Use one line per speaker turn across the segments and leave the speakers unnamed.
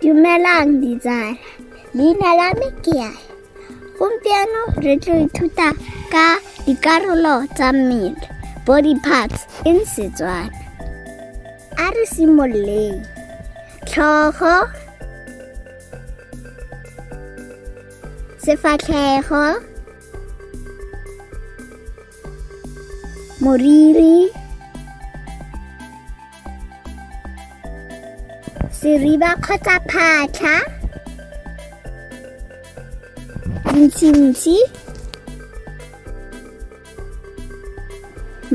Dumelang ditsala, leina la me ke Yaya. Gompieno re tlo ithuta ka dikarolo tsa mmele, body parts in Setswana. A re simololeng. Tlhogo, sefatlhego, moriri, seriba kgotsa phatlha, dintshintshi,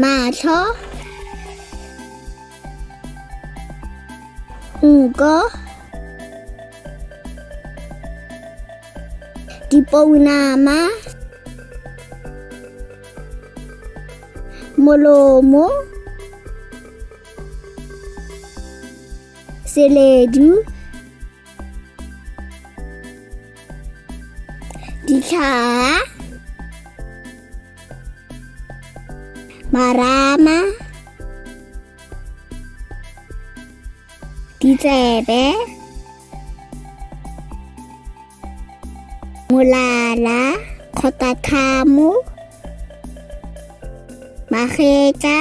matlho, nko, dipounama, molomo, seledu, ditlhaa, marama, ditsebe, molala kgotsa thamo, magetla,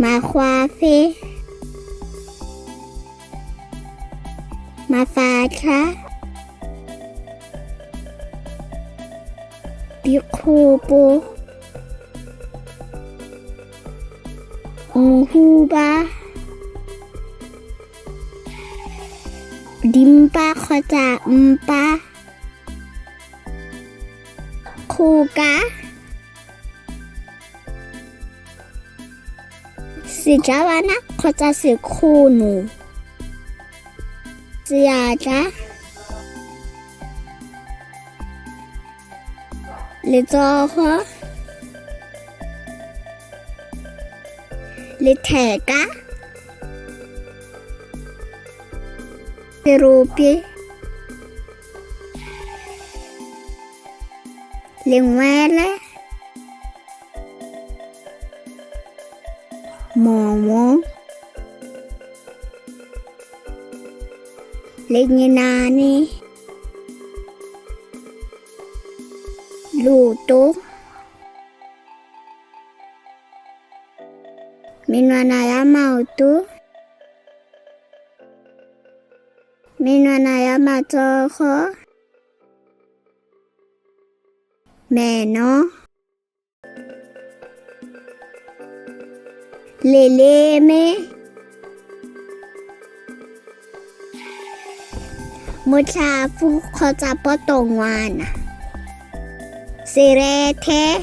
magwafe, mafatlha, dikgopo, mohuba, dimpa kgotsa mpa, kgoka, sejabana kgotsa sekgono, seatla, letsogo, letheka, serope, lengwele, momo, lengenane, loto, menwana ya maoto, menwana ya matsogo, meno, leleme, motlhafu kgotsa potongwana, serethe,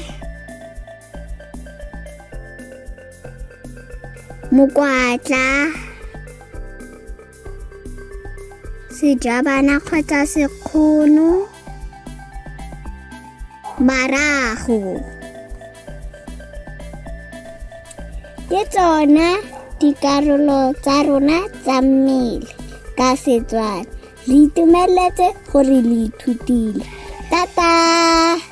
mokwatla, sejabana kgotsa sekgono, marago. Ke tsona dikarolo tsa rona tsa mmele ka Setswana. Re itumeletse gore le ithutile. Tata!